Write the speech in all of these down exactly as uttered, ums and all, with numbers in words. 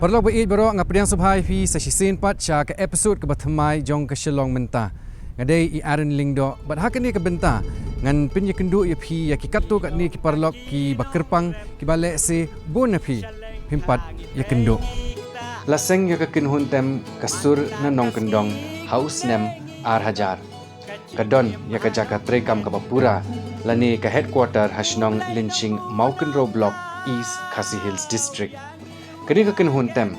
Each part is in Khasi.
Paralok ba ïeit baroh, nga pdiang sngewbha ïa phi sa shisien pat sha ka episode kaba thymmai jong ka Shillong Mynta. Nga dei i Aaron Lyngdoh, bad ha kane ka bynta ngan pynïakynduh ïa phi ïa ki katto katne ki paralok kiba kyrpang, kiba lehse bun na phi phim pat ïakynduh. La seng ïa ka kynhun tem Ka Sur na Nongkyndong ha u snem ar hajar. Ka don ïa ka jaka treikam kaba pura lane ka headquarter ha shnong Lynshing, Mawkynrew Block, East Khasi Hills District. Kane ka kynhun tem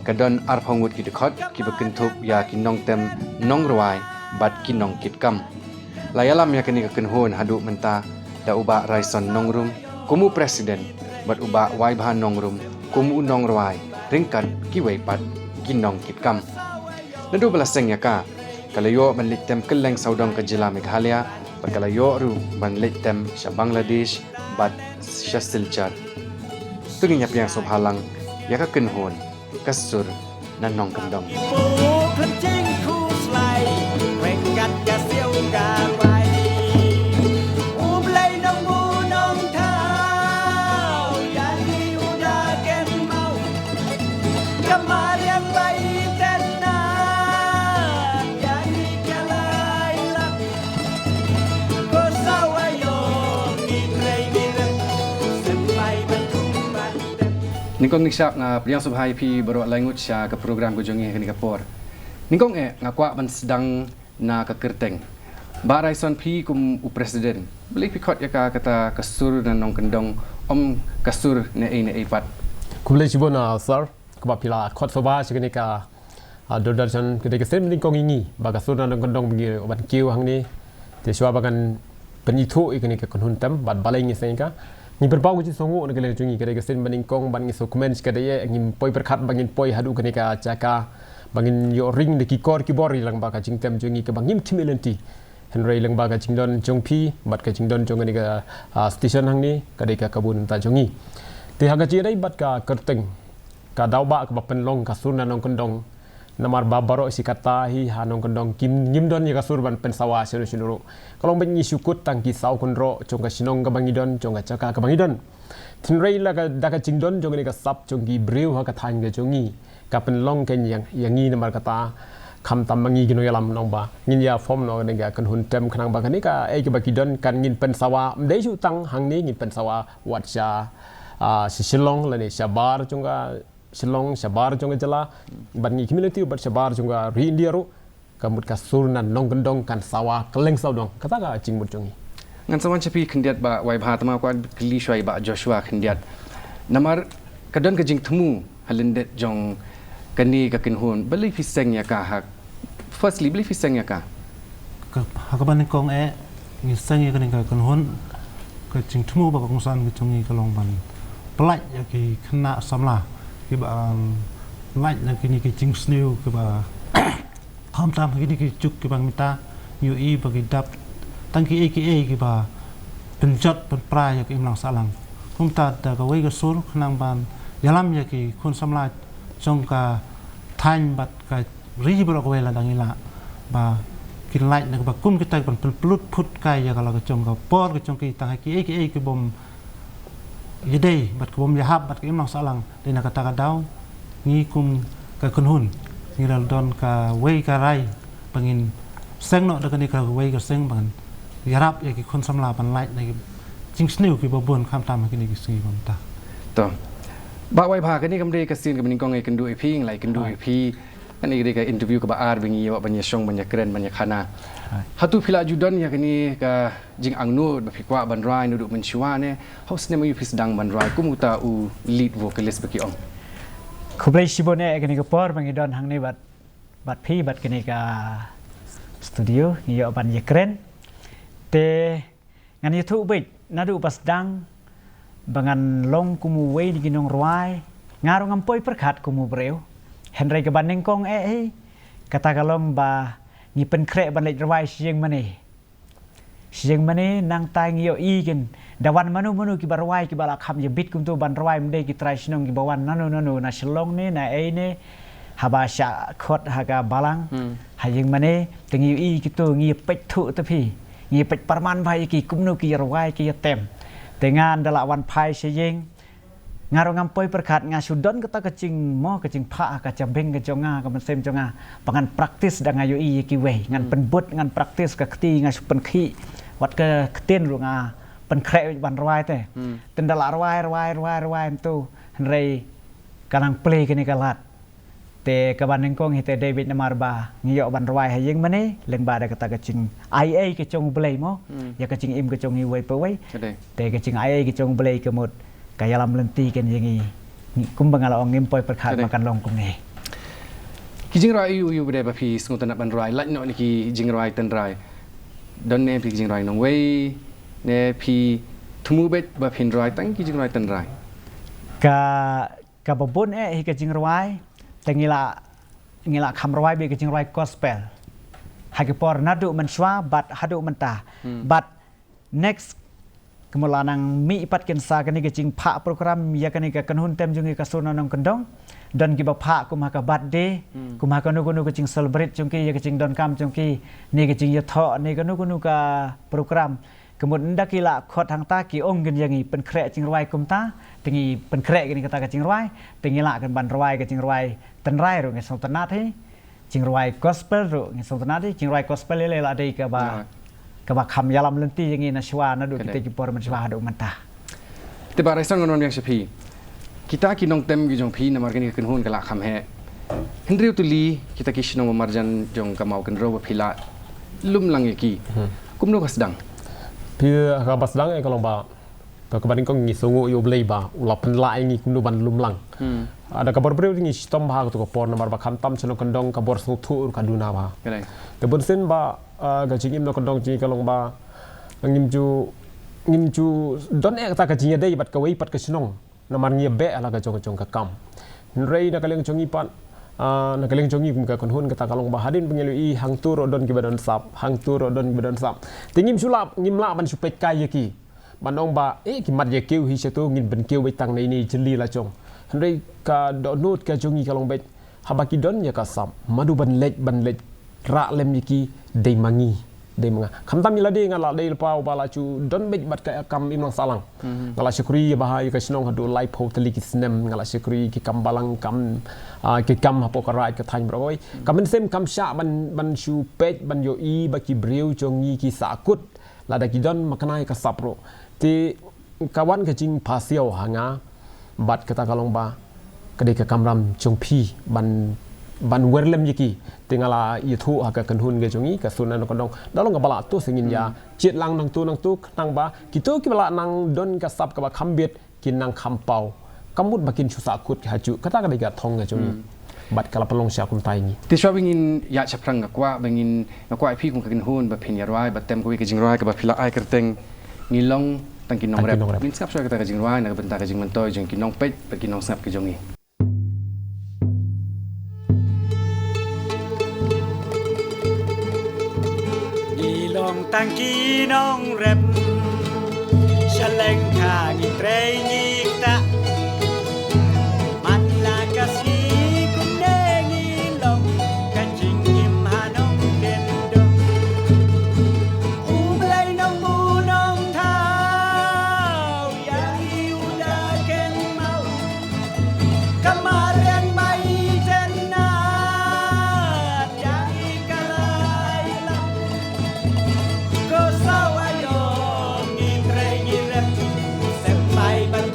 ka don arphew ngut ki dkhot kiba kynthup ïa ki nongtem, nongrwai bad ki nongkitkam. La ïalam ïa kane ka kynhun haduh mynta da u Bah Raison Nongrum kum u president bad u Bah Waibha Nongrum kum u nongrwai, ryngkat kiwei pat ki nongkitkam. Naduh ba la seng ïa ka, ka la ïoh ban leit tem kylleng sawdong ka jylla Meghalaya, bad ka la ïoh ruh ban leit tem sha Bangladesh bad sha Silchar. To ngin ïa pdiang sngewbha lang ïa ka kynhun Ka Sur na Nongkyndong. Nyngkong nyngshap nga pdiang sngewbha ïa phi baroh laingut sha ka program ka jong ngi ha kane ka por. Nyngkong eh nga kwah ban sdang na ka kyrteng. Bah Raison, phi kum u president, balei phi khot ïa ka kata Ka Sur na Nongkyndong, ym Ka Sur na ei na ei pat? Khublei shibun, ah, sir, kaba phi la khot sngewbha sha kane ka, ah, Doordarshan. Ka dei ka sien banyngkong ïa ngi ba Ka Sur na Nongkyndong ba ngi ban kiew hangne. Te shuwa ba ngan pynithuh ïa kane ka kynhun tem bad balei ngi seng ïa ka, ngi pynpaw ka jingsngewnguh na ka liang jong ngi. Ka dei ka sien banyngkong bad ngi sngewkmen shikatdei, ngim poi pyrkhat ba ngin poi haduh kane ka jaka ba ngin ïoh ring da ki kor ki bor lyngba ka jingtem jong ngi kaba ngim khmih lynti. Hynrei lyngba ka jingdon jong phi bad ka jingdon jong kane ka, ah, station hangne, ka dei ka kabun ta jong ngi. Te ha ka jingïadei bad ka kyrteng, ka daw ba kaba pynlong Ka Sur na Nongkyndong, namar ba baroh shi katta hi ha Nongkyndong kim, ngim don ïa ka sur ban pynsawa shano shano ruh. Ka long ba ngi shu kut tang ki saw kynroh jong ka shnong kaba ngi don, jong ka jaka kaba ngi don. Hynrei la ka, da ka jingdon jong kane ka sap jong ki briew ha ka thaiñ ka jong ngi, ka pynlong ka ïa, ïa ngi namar kata, khamtam ma ngi ki nongïalam nongba ngin ïa form noh kane ka kynhun tem khnang ba kane kaei kaba ki don kan ngin pynsawa, ym dei shuh tang hangne, ngin pynsawa wat sha, ah, sha Shillong lane shabar jong ka Shillong, shabar jong ka jylla, bad ngi khmih lynti bad shabar jong ka ri India ruh, ka mut Ka Sur na Nongkyndong kan sawa kylleng sawdong. Kata ka jingmut jong ngi. Ngan sa wan sha phi khyndiat Bah Waibha, te nga kwah kylli shuwa ïa Bah Joshua khyndiat. Namar ka don ka jingthmu ha lyndet jong kane ka kynhun, balei phi seng ïa ka ha, firstly, balei phi seng ïa ka? Ka, ha kaba nyngkong eh, ngi seng ïa kane ka kynhun, ka jingthmu ba ka kongsan ka jong ngi ka long ban pyllait ïa ki khynnah samla kiba, um, lait na kine ki jingsniew kiba khamtam ha kine ki juk kiba mynta, ngi ïohi ba ki dap tang kiei kiei kiba pynjot pynpra ïa ka imlang sahlang. Kumta da kawei ka sur khnang ban ïalam ïa ki khun samla jong ka thaiñ bad ka ri baroh kawei, la dang ïa lah ba kin lait na kaba kum kita ban pynpluh phut kai ïa ka la ka jong ka por ka jong ki tang ha kiei kiei kibym ïadei bad kibym ïahap bad ka imlang sahlang. Dei na kata ka daw ngi kum ka kynhun ngi la don kawei ka rai ba ngin seng noh da kane kawei ka seng ba ngin ïarap ïa ki khun samla ban lait na ki jingsniew kiba bun khamtam ha kine ki sngi ba mynta. To. Bah Waibha, kane kam dei ka sien kaba nyngkong ngi kynduh ïa phi, ngi la ïakynduh ïa phi. Kane ka dei ka interview kaba ar ba ngi ïa, ban ïashong, ban ïakren, ban ïakhana. Hato phi la ju don ïa kane ka jingangnud ba phi kwah ban rwai naduh mynshuwa ne ha u snem aïu phi sdang ban rwai kum uta u lead vocalist ba ki ong? Khublei shibun eh ïa kane ka por ba ngi don hangne bad, bad phi bad kane ka studio, ngi ïoh ban ïakren. Te ngan ïathuh beit, naduh ba sdang ba ngan long kum uwei na ki nongrwai, nga ruh ngam poi pyrkhat kum u briew. Hynrei kaba nyngkong eh hi, kata ka long ba ngi pynkhreh ban leit rwai sha ïing mane. Sha ïing mane nangta ngi ïohi kin da wan mano mano kiba rwai, kiba la kham ïabit kumto ban rwai, ym dei ki trai shnong kiba wan nano nano, na Shillong ne na ei ne, haba shah khot ha ka balang, ha ïing mane, te ngi ïohi kito, ngi ïa peit thuh te phi, ngi ïa peit pyrman bha ïa ki kumno ki ïa rwai ki ïa tem. Te ngan da la wan phai sha ïing, Nga ruh ngam poi pyrkhat, nga shu don kata ka jingmo, ka jingphah, ka jabieng ka jong nga, ka mynsiem jong nga. Ba ngan practice da nga ïohi ïa kiwei. Ngan pynbud, ngan practice ka kti, nga shu pynkhih. Wat ka ktien ruh nga pynkhreh ban rwai te. Te ynda la rwai, rwai, rwai, rwai, mynta. Hynrei ka nang plie kane ka lad. Te kaba nyngkong hi te David namar ba ngi ïoh ban rwai ha ïing mane, lyngba da kata ka jingai ei ka jong U Blei mo. Ïa ka jingim ka jong ngi uwei pa uwei. Te ka jingai ei ka jong U Blei ka mut ka ïalam lynti kan ïa ngi. Kumba nga la ong ngim poi pyrkhat ba kan long kumne. Ki jingrwai aiu aiu ba dei ba phi sngewtynnat ban rwai, lait noh na ki jingrwai tynrai. Don ne phi ki jingrwai nongwei, ne phi thmu beit ba phin rwai tang ki jingrwai tynrai. Ka Kaba bun eh hi ka jingrwai, te ngi la, ngi la kham rwai beit ka jingrwai gospel. Ha ki por naduh mynshuwa bad haduh mynta. Bad next, kumba la nang mih pat kin sa kane ka jingphah program ïa kane ka kynhun tem jong ngi ka Sur na Nongkyndong. Don kiba phah kum ha ka birthday, kum ha kano kano ka jing celebrate jong ki ïa ka jingdonkam jong ki, ne ka jingïathoh, ne kano kano ka program. Ka mut ynda ki la khot hangta ki ong kin ïa ngi pynkhreh jingrwai kumta, te ngi pynkhreh kane kata ka jingrwai, te ngi lah kan ban rwai ka jingrwai tynrai ruh ngi sngewtynnat hi, jingrwai gospel ruh ngi sngewtynnat hi, jingrwai gospel ïa lei la dei kaba, kaba kham ïalam lynti ïa ngi na shuwa naduh kita ki por mynshuwa haduh mynta. Te Bah Raison ngan wan biang sha phi. Kita ki nongtem ki jong phi namar kane ka kynhun ka la kham heh. Hynriew tylli kita ki shnong ba marjan jong ka Mawkynrew ba phi la lum lang ïa ki. Kumno ka sdang? Phi, kaba sdang eh ka long ba, ba kaba nyngkong ngi sngewnguh ïa U Blei ba u la pynlah ïa ngi kumno ban lum lang. Ah, da ka bor briew ngi shitom bha ha kato ka por namar ba khamtam sha Nongkyndong ka bor sngewthuh ruh ka duna bha. Te bunsien ba, ah, ka jingim Nongkyndong jong ngi ka long ba ngim ju, ngim ju don eh kata ka jingïadei bad kawei pat ka shnong. Namar ngi ïa beh ha la ka jong ka jong ka kam. Hynrei na ka liang jong ngi pat, ah, na ka liang jong ngi kum ka kynhun kata ka long ba hadien ba ngi la ïohi hangto ruh don kiba don sap, hangto ruh don kiba don sap. Te ngim shu lah, ngim lah ban shu peit kai ïa ki. Ban ong ba, eh, ki mat ïa kiew hi shato, ngin pynkiew beit tang na ine i jylli la jong. Hynrei ka dohnud ka jong ngi ka long beit, haba ki don ïa ka sap, mano ban leit, ban leit rah lem ïa ki, dei ma ngi, dei ma nga. Khamtam ïa lade nga la dei lypa uba la shu don beit bad ka kam imlang sahlang. Nga la shakri ïa bha ha ïa ka shnong haduh laiphew tylli ki snem, nga la shakri ki kam balang, kam, ah, ki kam hapoh ka raid ka thaiñ baroh kawei. Ka mynsiem kam shah ban, ban shu peit, ban ïohi ba ki briew jong ngi ki sahkut. Lada ki don makna ïa ka sap ruh. Te ka wan ka jingpasiaw ha nga bad kata ka long ba ka dei ka kamram jong phi ban, ban wer lem ïa ki. Te nga la ïathuh ha ka kynhun ka jong ngi ka Sur na Nongkyndong. Da long kaba lah to sa ngin ïa jied lang nangto nangto khnang ba kito kiba lah nang don ka sap kaba kham bit kin nang kham paw. Ka mut ba kin shu sahkut ki ha juh. Kata ka dei ka thong ka jong ngi. Bad ka la pynlong sha kumta ïa ngi. Te shuwa ba ngin ïaid shaphrang nga kwah ba ngin, nga kwah ïa phi kum ka kynhun ba phin ïa rwai, ba tem kawei ka jingrwai kaba phi la ai kyrteng Ngi Long Tang Ki Nongrep. Ngin sngap shuwa kata ka jingrwai na ka bynta ka jingmyntoi jong ki nongpeit bad ki nongsngap ki jong ngi. Ngi long tang ki nongrep, sha lyngkha ngi trei ngi ktah. Man la ka sngi kumne ngi long, ka jingim ha Nongkyndong. U Blei Nongbuh Nongthaw ïa ngi u da kynmaw. Ka mariang ba i tynnat ïa ngi ka la ïalam. Ko sawa ïong ngi trei ngi rep, u sep bai ban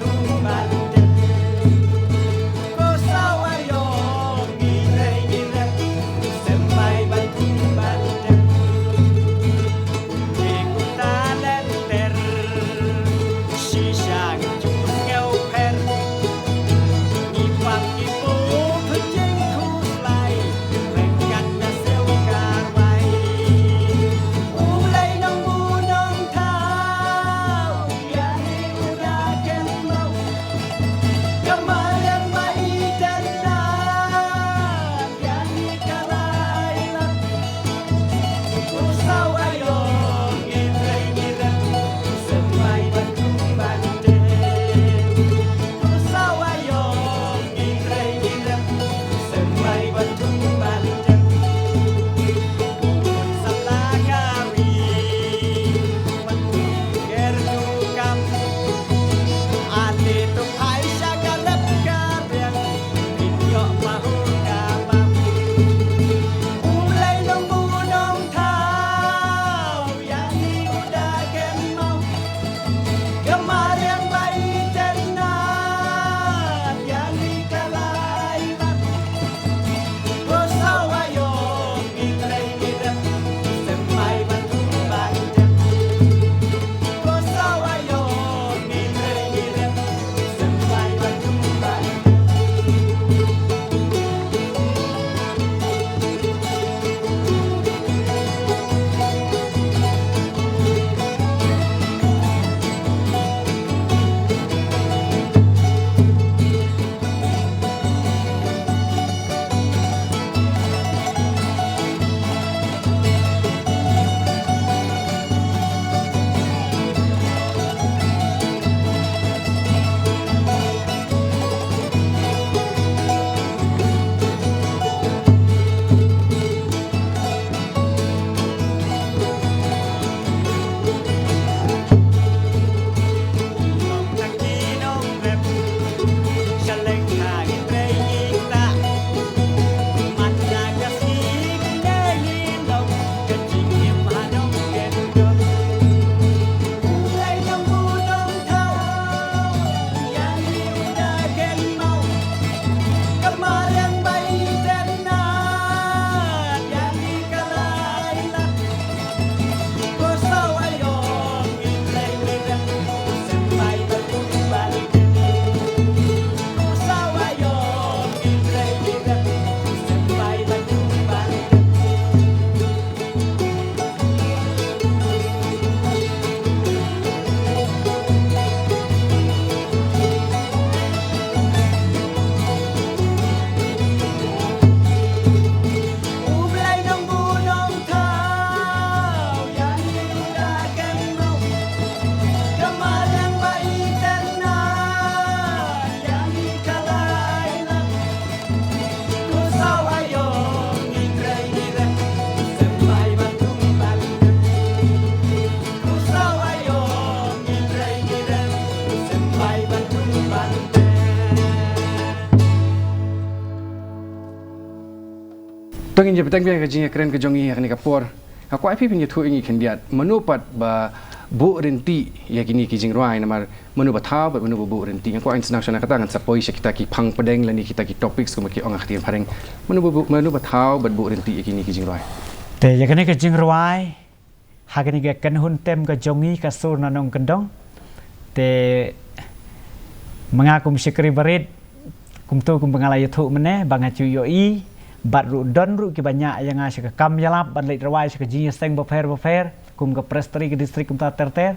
To ngin ïa bteng biang ka jingïakren ka jong ngi ha kane ka por. Nga kwah phi phin ïathuh ïa ngi khyndiat, mano pat ba buh ryntih ïa kine ki jingrwai, namar mano ba thaw bad mano ba buh ryntih. Nga kwah ngin snoh shwa na kata, ngan sa poi sha kita ki phang pdeng lane kita ki topics kumba ki ong ha ktien phareng. Mano ba buh, mano ba thaw bad buh ryntih ïa kine ki jingrwai? Te ïa kane ka jingrwai, ha kane ka kynhun tem ka jong ngi ka Sur na Nongkyndong. Te ma nga kum shakri barit, kumto kumba nga la ïathuh mynne, ba nga ju ïohi bad ruh don ruh kiba ñiah ïa nga sha ka kam ïalap ban leit rwai sha ka jingïaseng bapher bapher, kum ka Presbytery ka district kumta ter ter.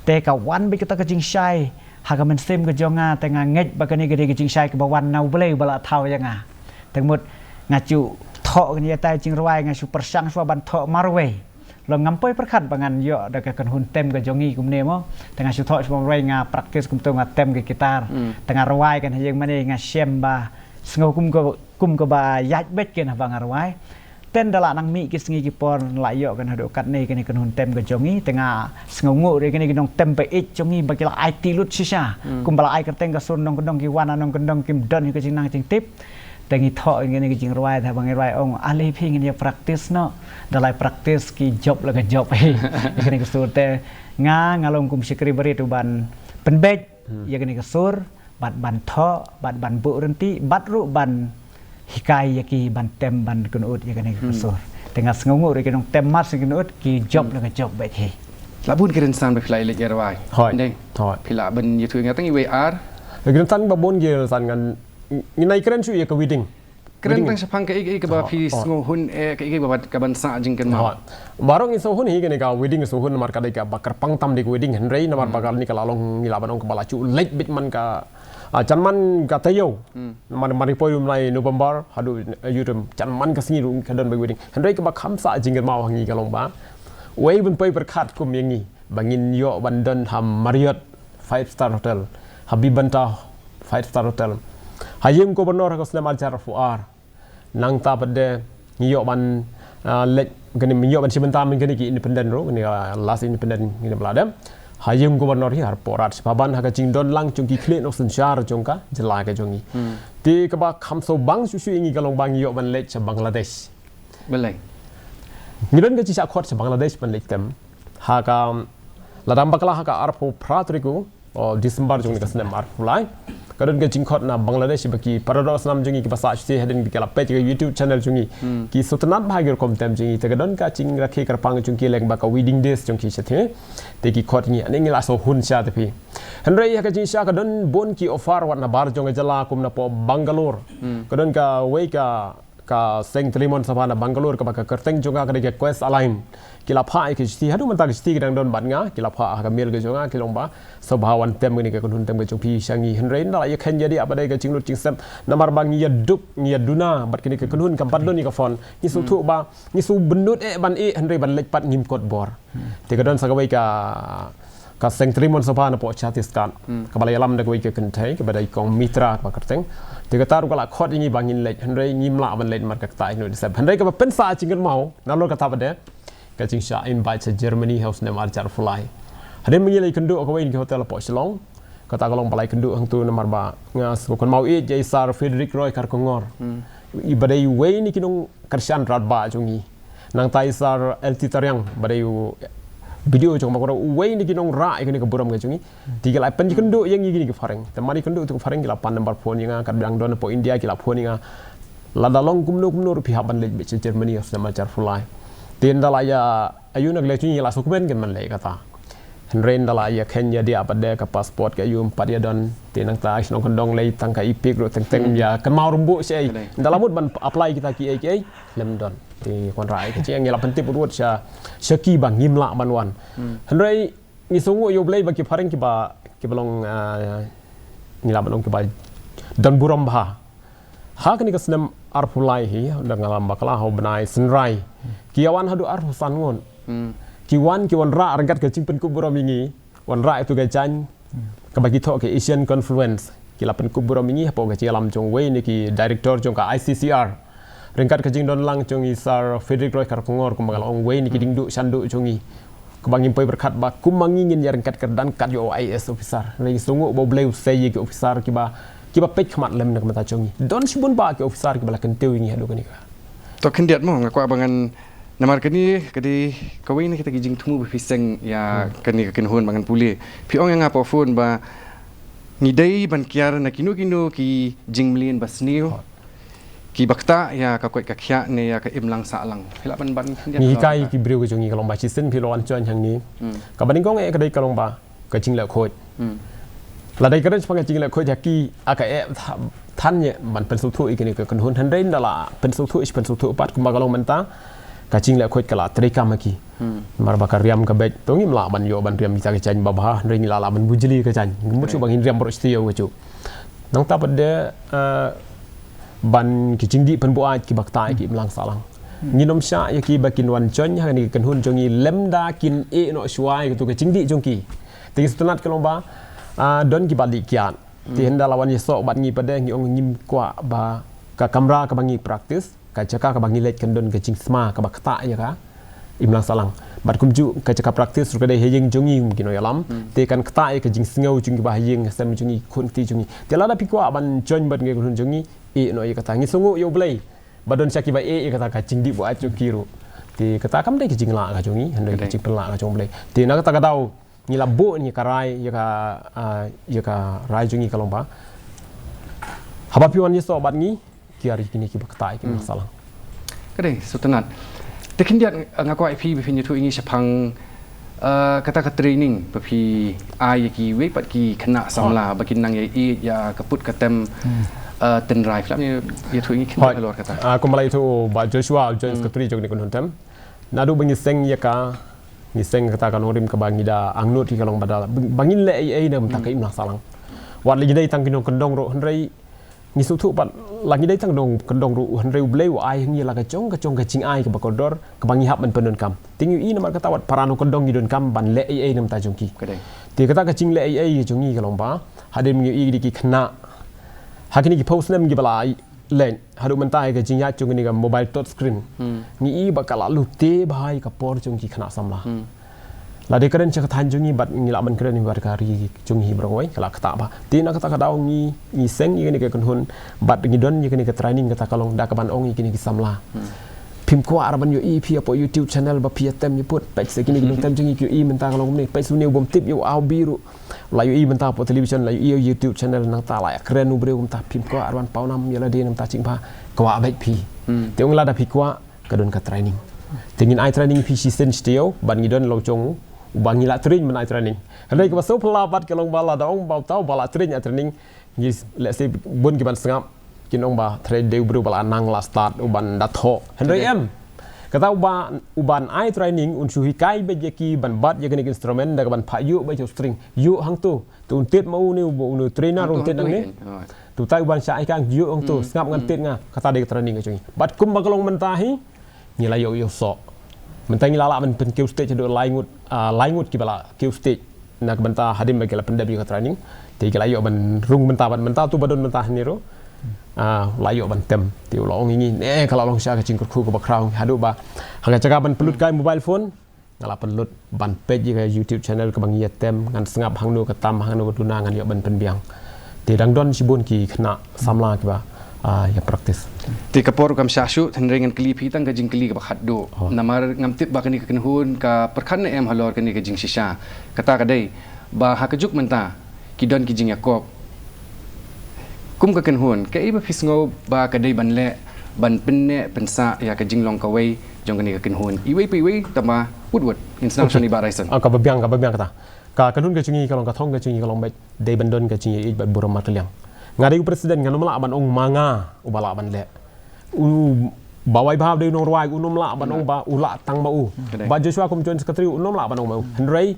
Te ka wan beit kata ka jingshai ha ka mynsiem ka jong nga, te nga ngeit ba kane ka dei ka jingshai kaba wan na U Blei ba la thaw ïa nga. Te mut nga ju thoh kane ïa kata ka jingrwai, nga ju pyrshang shwa ban thoh marwei. Long ngam poi pyrkhat ba ngan ïoh da ka kynhun tem ka jong ngi kumne mo. Te nga shu thoh shwa marwei, nga practice kumto, nga tem ka guitar. Te nga rwai kan ha ïing mane, nga shem ba sngew kum ka, kum kaba ïaid beit kan haba nga rwai. Te ynda la nang mih ki sngi ki por, la ïoh kan haduh katne kane ka kynhun tem ka jong ngi. Te nga sngewnguh ruh ïa kine ki nongtem ba ïeit jong ngi ba ki la aiti lut shisha. Kumba la ai kyrteng ka Sur Nongkyndong, ki wan na Nongkyndong kim don hi ka jingnang jingtip. Te ngi thoh ïa kine ki jingrwai, te haba ngi rwai ong, ale phi, ngin ïa practice noh. Da la practice ki jop la ka jop hi. Ïa kine ki sur, te nga, nga long kum shakri barit uban pynbeit ïa kine ki sur, bad ban thoh, bad ban buh ryntih, bad ruh ban hikai ïa ki ban tem ban kynnoh ïa kine ki sur. Te nga sngewnguh ruh ki nongtem mar shu kynnoh, ki jop la ka jop beit hi. La bun ki rynsan ba phi la ïaleit ïarwai. Hooid. Dei. Hooid. Phi lah ban ïathuh ïa nga tang iwei ar? Ki rynsan ba bun ki rynsan, ngan, ngin ïakren shuh ïa ka wedding. Kren tang shaphang kaei kaei kaba phi sngewhun, eh, kaei kaei ba kaban sah jingkynmaw. Baroh ngi sngewhun hi kane ka wedding, sngewhun namar ka dei kaba kyrpang tam dei ka wedding, hynrei namar ba kane ka la long, ngi lah ban ong, kaba la shu leit beit man ka, ah, jan man ka taïew. Namar, namar ngi poi u bnai November haduh, eh, ïa u, jan man ka sngi ruh ka don beit wedding. Hynrei kaba kham sah jingkynmaw ha ngi ka long ba wei ban poi pyrkhat kum ïa ngi ba ngin ïoh ban don ha Marriott five star hotel, ha Vivanta five star hotel, ha ïing Governor ha ka snem ar hajar arphew ar. Nangta pat de ngi ïoh ban, ah, leit, kane ngi ïoh ban shim bynta mynne kane ki independent ruh, kane ka last independent kane ba la dep. Ha ïing Governor hi, ha Porat Shipaban, ha ka jingdon lang jong ki khlieh nongsynshar jong ka jylla ka jong ngi. Te kaba kham sngewbang shuh shuh ïa ngi ka long ba ngi ïoh ban leit sha Bangladesh. Balei? Ngi don ka jingshah khot sha Bangladesh ban leit tem. Ha ka, la dang bakla ha ka arphew phra tarik u, o, December jong kane ka snem arphew lai. Ka don ka jingkhot na Bangladesh ba ki para doh snam jong ngi kiba sah shatei hadien ba ki la peit ka YouTube channel jong ngi, ki sngewtynnat bha ïa ki rukom tem jong ngi. Te ka don ka jingrakhe kyrpang jong ki lehse ba ka wedding dress jong ki shatei. Te ki khot ngi, ane ngi la sngewhun sha te phi. Hynrei ha ka jingshah ka don bun ki offer wat na bar jong ka jylla kum na poh Bangalore. Ka don kawei ka ka seng tymmen sabha na Bangalore kaba ka kyrteng jong ka ka dei ka Quest Align. Ki la phah ïa ka shithi, haduh mynta ka shithi ka dang don bad nga, ki la phah ha ka mail ka jong nga, ki la ong ba sngewbha wan tem kane ka kynhun tem ka jong phi sha ngi, hynrei ynda la ïa kheiñ ïa dei ba dei ka jinglut jingsep namar ba ngi ïa dup, ngi ïa duna bad kane ka kynhun, kam pat don ïa ka phone. Ngi sngewthuh ba ngi sngewbynnud eh ban ïeh, hynrei ban leit pat ngim kot bor. Te ka don sa kawei ka, ka seng tymmen sabha na poh Chhattisgarh. Kaba la ïalam da kawei ka kynthei kaba dei Kong Mitra kaba kyrteng. Te kata ruh ka la khot ïa ngi ba ngin leit, hynrei ngim lah ban leit namar ka kata ino disep. Hynrei kaba pynsah jingkynmaw nalor kata pat de ka jingshah invite sha Germany ha u snem ar hajar arphew lai. Hadien ba ngi la ïakynduh ha kawei na ki hotel hapoh Shillong. Kata ka long ba la ïakynduh hangto namar ba nga sngewkynmaw ïeit ïa i Sir Frederick Roy Kharkongor. I ba dei uwei na ki nong kyrshan radbah jong ngi. Nangta i Sir L T Tariang ba dei u B D O jong Mawkynrew, uwei na ki nongrah ïa kane ka burom ka jong ngi. Te ki la pynïakynduh ïa ngi kine ki phareng. Te mar ïakynduh ïa ki phareng ki la pan number phone ïa nga, katba dang don hapoh India ki la phone ïa nga. Lada long kumno kumno ruh phi hap ban leit beit sha Germany ha u snem ar hajar arphew lai. Te ynda la ïa, aïu na ka liang jong ngi la sngewkmen kan ban leit kata. Hynrei ynda la ïa kheiñ ïa dei pat de ka passport ka aïu ym pat ïa don. Te nangta i shnong kyndong lei tang ka i pek ruh teng teng ïa kynmaw ruh bun sha ei. Ynda la mut ban apply kita kiei kiei lem don. Te wanrah ïa ka jingïa, ngi la pyntip ruh sha, sha ki ba ngim lah ban wan. Hynrei ngi sngewnguh ïa U Blei ba ki phareng kiba, kiba long, ah, ngi lah ban ong kiba don burom bha. Ha kane ka snem arphew lai hi, da nga lam bakla ha u bnai Synrai. Ki ïa wan haduh arphew san ngut. Ki wan, ki wanrah ryngkat ka jingpynkup burom ïa ngi. Wanrah ïa tu ka jaiñ. Kaba ki thoh ka Asian Confluence. Ki la pynkup burom ïa ngi hapoh ka jingïalam jong uwei na ki director jong ka I C C R. Ryngkat ka jingdon lang jong i Sir Frederick Roy Kharkongor kumba nga la ong, uwei na ki diengduh shanduh jong ngi. Kaba ngim poi pyrkhat ba kum ma ngi ngin ïa ryngkat kyrdan kat ïa u I A S officer. Ngi sngewnguh ba U Blei u sei ïa ki officer kiba, kiba peit khmat lem na ka bynta jong ngi. Don shibun bah ki officer kiba la kyntiew ïa ngi haduh kane ka, To khyndiat mo, nga kwah ba ngan, namar kane ka dei kawei na kita ki jingthmu ba phi seng ïa kane ka kynhun ba ngan pule. Phi ong ïa nga hapoh phone ba ngi dei ban kiar na kino kino ki jingmlien ba sniew, kiba ktah ïa ka koit ka khiah ne ïa ka imlang sahlang. Phi lah ban ban khyndiat. Ngi hikai ki briew ka jong ngi ka long ba shisien phi la wan join hangne. Kaba nyngkong eh ka dei ka long ba ka jingleh khuid. Lada ka dei shaphang ka jingleh khuid ha ki, aka eh tha-, than ïa ban pynsngewthuh ïa kine ki kynhun, hynrei ynda la pynsngewthuh, pynsngewthuh pat kumba ka long mynta, ka jingleh khuid ka la treikam ha ki. Namar ba ka riam ka beit, to ngim lah ban ïoh ban riam kita ki jaiñ babha, hynrei ngi la lah ban bujli ka jaiñ. Ngim mut shuh ba ngin riam baroh shi taïew ka juh. Nangta pat de, eh, ban ki jingdih pynbuaid kiba ktah ïa ki imlang sahlang. Ngin ym shah ïa kiba kin wan join ha kane ka kynhun jong ngi lymda kin ïeh noh shuwa ïa katu ka jingdih jong ki. Te ngi sngewtynnat ka long ba, ah, don kiba dih kiad. Te hynda la wan ïasoh bad ngi pat de ngi ong ngim kwah ba ka kamra kaba ngi practice, ka jaka kaba ngi leit kan don ka jingsma kaba ktah ïa ka imlang sahlang. Bad kumjuh ka jaka practice ruh ka dei ha ïing jong ngi kum ki nongïalam. Te kan ktah ïa ka jingsngew jong kiba ha ïing ha sem jong ngi, khun kti jong ngi. Te lada phi kwah ban join bad ngi kynhun jong ngi, ïeh noh ïa kata, ngi sngewnguh ïa U Blei ba don sha kiba ïeh ïa kata ka jingdih buaid jong ki ruh. Te kata kam dei ka jinglah ka jong ngi, hynrei ka jingpynlah ka jong U Blei. Te na kata ka daw ngi la buh ïa ka rai, ïa ka, ah, ïa ka rai jong ngi ka long ba haba phi wan ïasoh bad ngi, kiar ïa kine kiba ktah ïa ki imlang sahlang. Ka dei sngewtynnat. Te khyndiat nga kwah ïa phi ba phin ïathuh ïa ngi shaphang, ah, kata ka training ba phi ai ïa kiwei pat ki khynnah samla ba kin nang ïaieit ïa ka put ka tem, ah, tynrai. Phi lah ban ïathuh ïa ngi khyndiat halor kata. Ah, kumba la ïathuh Bah Joshua, Joint Secretary jong kane ka kynhun tem. Naduh ba ngi seng ïa ka, ngi seng kata ka nongrim kaba ngi da angnud ïa ka long ba da, ba ngin leh ei ei na ka bynta ka imlang sahlang. Wat la ngi dei tang ki nongkyndong ruh hynrei ngi sngewthuh pat la ngi dei tang ki nongkyndong ruh hynrei U Blei u ai ha ngi la ka jong ka jong ka jingai kaba kordor kaba ngi hap ban pyndonkam. Te ngi ïohi namar kata wat para nongkyndong ngi donkam ban leh ei ei na ka bynta jong ki. Ka dei. Te kata ka jingleh ei ei jong ngi ka long ba hadien ngi ïohi da ki khynnah ha kine ki phew snem kiba la leit haduh mynta ïa ka jingïaid jong kane ka mobile touch screen. Ngi i ba ka la lute bha ïa ka por jong ki khynnah samla. La dei kren sha ka thaiñ jong ngi bad ngi lah ban kren bad ka ri jong ngi baroh kawei ka la ktah bha. Te na kata ka daw ngi, ngi seng ïa kane ka kynhun bad ngi don ïa kane ka training kata ka long da kaban ong ïa kine ki samla. Phim kwah ruh ban ïohi phi hapoh YouTube channel ba phi ïa tem ïa put, peit sa kine ki nongtem jong ngi ki ïohi mynta ka long kumne, peit sa une u bym tip ïa u A U B ruh. La ïohi mynta hapoh television, la ïohi YouTube channel, nangta la ïakren u briew kumta, phim kwah ruh ban pawnam ïa lade na ka bynta jingbha, kwah beit phi. Te ong lada phi kwah ka don ka training. Te ngin ai training phi shisien shi taïew bad ngi don la u jong uba ngi la train ban ai training. Hynrei kaba sngewphylla pat ka long ba lada ong ba uta uba la train ai training, ngi lehse bun kiban sngap kin ong ba trei dei u briew ba la nang la stad u ban da thoh. Hynrei em, kata uba, u ban ai training un shu hikai beit ïa ki ban bat ïa kane ka instrument da kaban phah ïuh beit ïa u string, ïuh hangto. Te un tied ma u ne u, u ne u trainer un tied nangne. Te utai u ban shah hikai ïuh hangto, sngap ngan tied nga. Kata dei ka training ka jong ngi. Bad kumba ka long mynta hi, ngi la ïoh ïoh soh. Mynta ngi la lah ban pynkiew stage haduh lai ngut, ah, lai ngut kiba la kiew stage. Na ka bynta hadien ba ki la pyndep ïa ka training. Te ki la ïoh ban rung mynta bad mynta tu ba don mynta hangne ruh. Ah, la ïoh ban tem. Te u la ong ïa ngi ne ka la long sha ka jingkyrkhu kaba khraw haduh ba ha ka jaka ban pynlut kai mobile phone. Nga la pynlut ban peit ïa ka YouTube channel kaba ngi ïa tem, ngan sngap hangno ka tam, hangno ka duna, ngan ïoh ban pynbiang. Te dang don shibun ki khynnah samla kiba, ah, ïa practice. Te ka por kam shah shuh, hynrei ngan kylli phi tang ka jingkylli kaba khatduh. Namar ngam tip ba kane ka kynhun ka pyrkhat ne em halor kane ka jingshisha. Kata ka dei ba ha ka juk mynta ki don ki jingïakop. Kum ka kynhun, kaei ba phi sngew ba ka dei ban leh ban pynneh pynsah ïa ka jinglong kawei jong kane ka kynhun. Iwei pa iwei tangba wut wut. Ngin sdang shane Bah Raison. Ah, kaba biang, kaba biang kata. Ka kynhun ka jong ngi ka long, ka thong ka jong ngi ka long beit dei ban don ka jingïaieit bad burom markylliang. Nga dei u president ngan ym lah ban ong ma nga uba lah ban leh. U Bah Waibha dei u nongrwai un ym lah ban ong ba u lah tang ma u. Bah Joshua kum joint secretary un ym lah ban ong ma u. Hynrei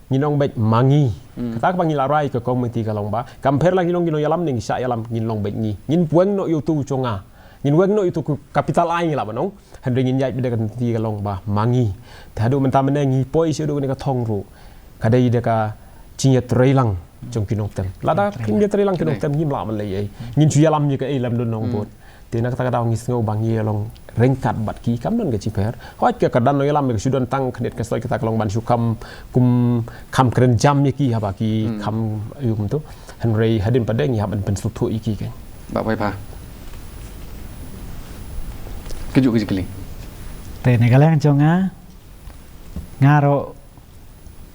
ngin ong beit ma ngi. Kata kaba ngi la rai ka komiti ka long ba kam pher la ngi long ki nongïalam ne ngi shah ïalam, ngin long beit ngi. Ngin weng noh ïa utu u jong nga. Ngin weng noh ïa utu u capital I ngi lah ban ong. Hynrei ngin ïaid beit da ka komiti ka long ba ma ngi. Te haduh mynta mynne ngi poi sha haduh kane ka thong ruh ka dei da ka jingïatreilang jong ki nongtem. Lada kim ïatreilang ki nongtem ngim lah ban leh ei. Ngin shu ïalam ïa kaei lem don nongbud. Te na kata ka daw ngi sngew ba ngi long ryngkat bad ki, kam don ka jingpher. Hooid ka, ka dang nongïalam ka shu don tang khyndiat khynsoit, kata ka long ban shu kham kum, kham kren jam ïa ki haba ki kham ïa kumto. Hynrei hadien pat de ngi hap ban pynsngewthuh ïa ki kein. Bah Waibha. Kajuh ka jingkylli. Te na ka liang jong nga, nga ruh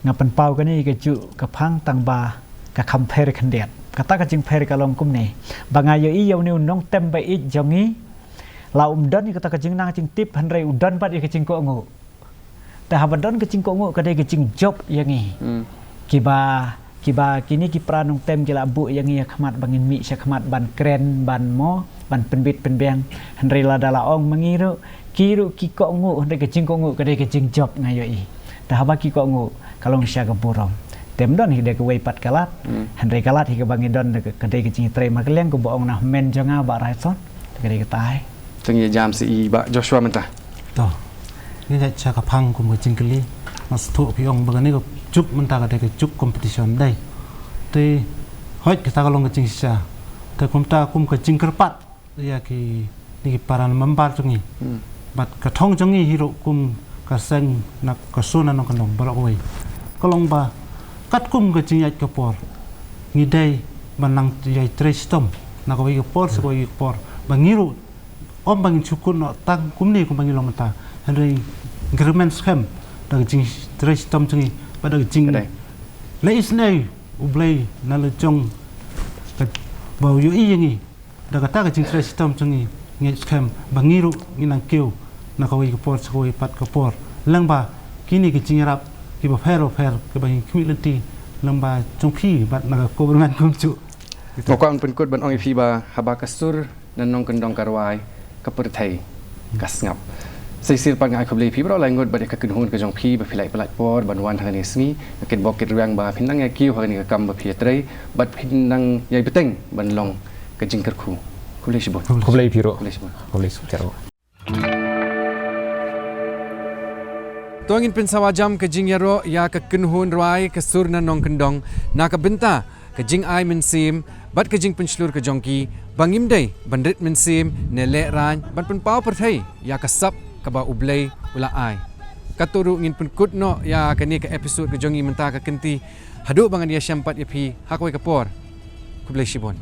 nga pynpaw kane kajuh ka phang tang ba ka kham pher khyndiat. Kata ka jingpher ka long kumne. Ba nga ïohi ïa une u nongtem ba ïeit jong ngi, la um don ïa kata ka jingnang jingtip, hynrei u don bad ïa ka jingkohnguh. Te haba don ka jingkohnguh ka dei ka jingjop ïa ngi. Hmm. Kiba, kiba kine ki para nongtem ki la buh ïa ngi ha khmat ba ngin mih sha khmat ban kren, ban mo, ban pynbit pynbiang. Hynrei lada la ong ma ngi ruh, ki ruh ki kohnguh, hynrei ka jingkohnguh ka dei ka jingjop, nga ïohi. Te haba ki kohnguh ka long sha ka burom. Te ym don hi de kawei pat ka lad. Hmm. Hynrei ka lad hi kaba ngi don ka, ka dei ka jingtrei markylliang, kumba ong na hynmen jong nga Bah Raison. Te ka dei kata hi. Te ngi ïa jam sa i Bah Joshua mynta. To. Ngi ïa sha ka phang kum ka jingkylli. Nga sngewthuh phi ong ba kane ka juk mynta ka dei ka juk competition dei. Te hooid kata ka long ka jingshisha. Te kumta kum ka jingkyrpad ïa kine ki para member jong ngi. Hmm. Bad ka thong jong ngi hi ruh kum ka seng na ka Sur na Nongkyndong baroh kawei. Ka long ba katkum ka jingïaid ka por, ngi dei ban nang ïai trei shitom na kawei ka por sha kawei ka por. Ba ngi ruh ym ba ngin shu kut noh tang kumne kumba ngi long mynta. Hynrei ngi kyrmen skhem da ka jingtrei shitom jong ngi bad da ka jing, ka dei, leh isynei U Blei na la jong kaba u ïohi ïa ngi. Da kata ka jingtrei shitom jong ngi, ngi skhem ba ngi ruh ngin nang kiew na kawei ka por sha kawei pat ka por. Lyngba kine ki jingïarap kiba pher ba pher kiba ngi khmih lynti lyngba jong phi bad na ka government kumjuh. Nga kwah ban pynkut ban ong ïa phi ba haba ka Sur na Nongkyndong ka rwai, ka pyrthei ka sngap. Sa shisien pat nga ai khublei ïa phi baroh lai ngut bad ïa ka kynhun ka jong phi ba phi la ïa pynlait por ban wan ha kane ka sngi. Nga kitbok kitrwiang ba phin nang ïa kiew ha kane ka kam ba phi ïa trei bad phin nang ïai bteng ban long ka jingkyrkhu. Khublei shibun. Khublei phi ruh. Khublei shibun. Khublei shibun. To ngin pynsawa jam ka jingïaroh ïa ka kynhun rwai ka Sur na Nongkyndong na ka bynta ka jingai mynsiem bad ka jingpynshlur ka jong ki, ba ngim dei ban rit mynsiem ne lehraiñ ban pynpaw pyrthei ïa ka sap kaba U Blei u la ai. Katto ruh ngin pynkut noh ïa kane ka episode ka jong ngi mynta ka kynti, haduh ba ngan ïashem pat ïa phi ha kawei ka por. Khublei shibun.